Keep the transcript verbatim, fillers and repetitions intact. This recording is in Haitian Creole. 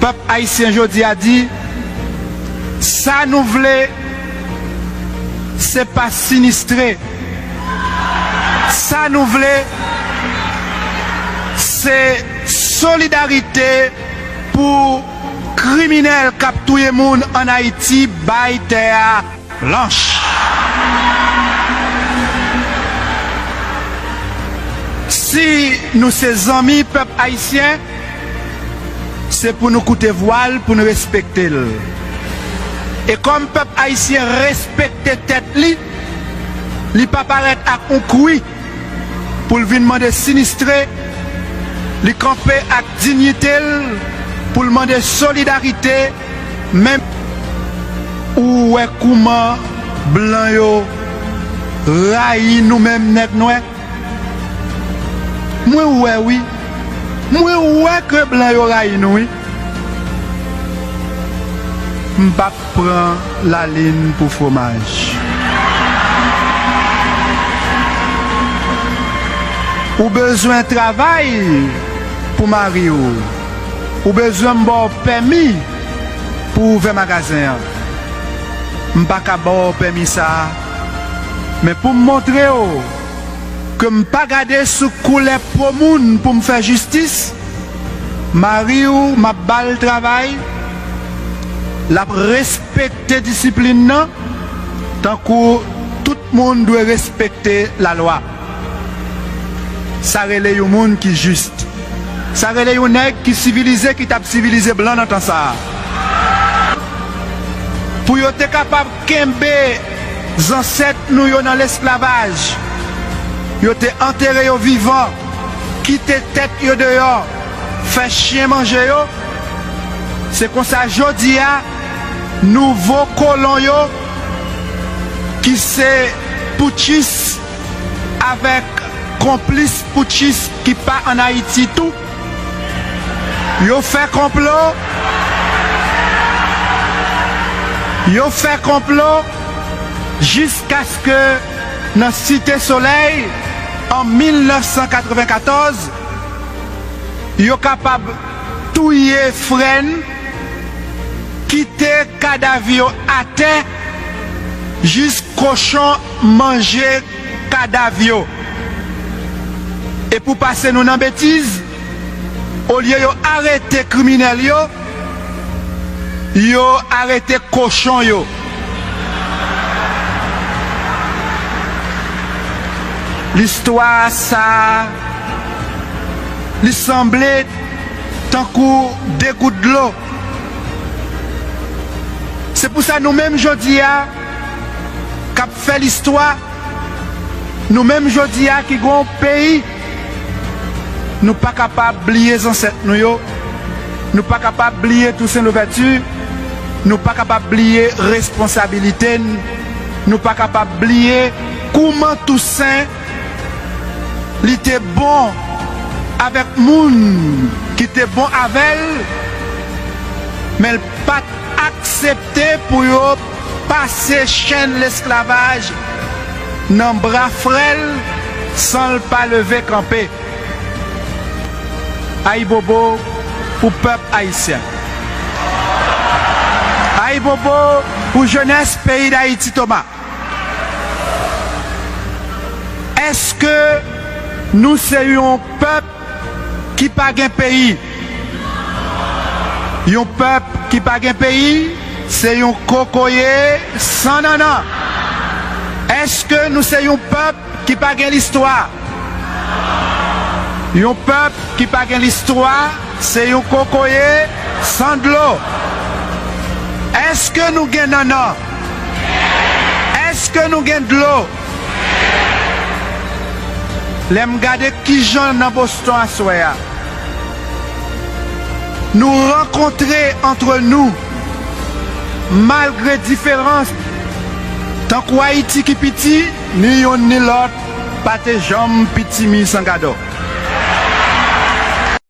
Pèp ayisyen jodi a di, sa nou vle, se pa sinistre. Sa nou vle, se solidarite pou kriminèl k ap touye moun ann Ayiti bay tè a blanch. Si nou se zanmi pèp ayisyen, se pou nou koute vwa l, pou nou respekte l. E kòm pèp ayisyen respekte tèt li, li pa parèt ak yon kwi pou l vin mande sinistre, li kanpe ak diyite l pou l mande solidarite, menm ou wè kouman blan yo rayi nou menm nèg nwè. Mwen wè wi. Mwen wè ke blan yo rayi nou wi. M p ap pran lalin pou fwomaj. Ou bezwen travay pou mari w. Ou bezwen m ba w pèmi pou w ouvè magazen an. M pa ka ba w pèmi sa a. Men pou m montre w ke m pa gade sou koulè po moun pou m fè jistis, mari w, m ap ba l travay, l ap respekte disiplin nan, tankou tout moun dwe respekte lalwa. Sa rele yon moun ki jis. Sa rele yon nèg ki sivilize, ki t ap sivilize blan nan tan sa a. Pou yo te kapab kenbe zansèt nou yo nan lesklavaj, yo te antere yo vivan, kite tèt yo deyò, fè chen manje yo. Se konsa jodi a, nouvo kolon yo, ki se poutchis avèk konplis poutchis ki pa ann Ayiti tou, yo fè konplo, yo fè konplo jiskaske nan Site Solèy, an mil nèf san katrevenkatòz, yo kapab touye frè n, kite kadav yo atè, jis kochon manje kadav yo. E pou pase nou nan betiz, olye yo arete kriminèl yo, yo arete kochon yo. Listwa sa a, li sanble tankou de gout dlo. Se pou sa nou menm jodi a k ap fè listwa, nou menm jodi a ki gen yon peyi, nou pa kapab bliye zansèt nou yo, nou pa kapab bliye Tousen Louvèti, nou pa kapab bliye responsabilite n, nou pa kapab bliye kouman Tousen li te bon avèk moun ki te bon avè l, men l pa t aksepte pou yo pase chenn lesklavaj nan bra frè l san l pa leve kanpe. Ayibobo pou pèp ayisyen. Ayibobo pou jenès peyi Dayiti, Toma. Èske nou se yon pèp ki pa gen peyi? Yon pèp ki pa gen peyi, se yon kokoye san nannan. Èske nou se yon pèp ki pa gen listwa? Yon pèp ki pa gen listwa, se yon kokoye san dlo. Èske nou gen nannan? Èske nou gen dlo? Lè m gade kijan nan Boston aswè a, nou rankontre antre nou, malgre diferans, tankou Ayiti ki piti, ni youn ni lòt pa te janm pitimi san gadò.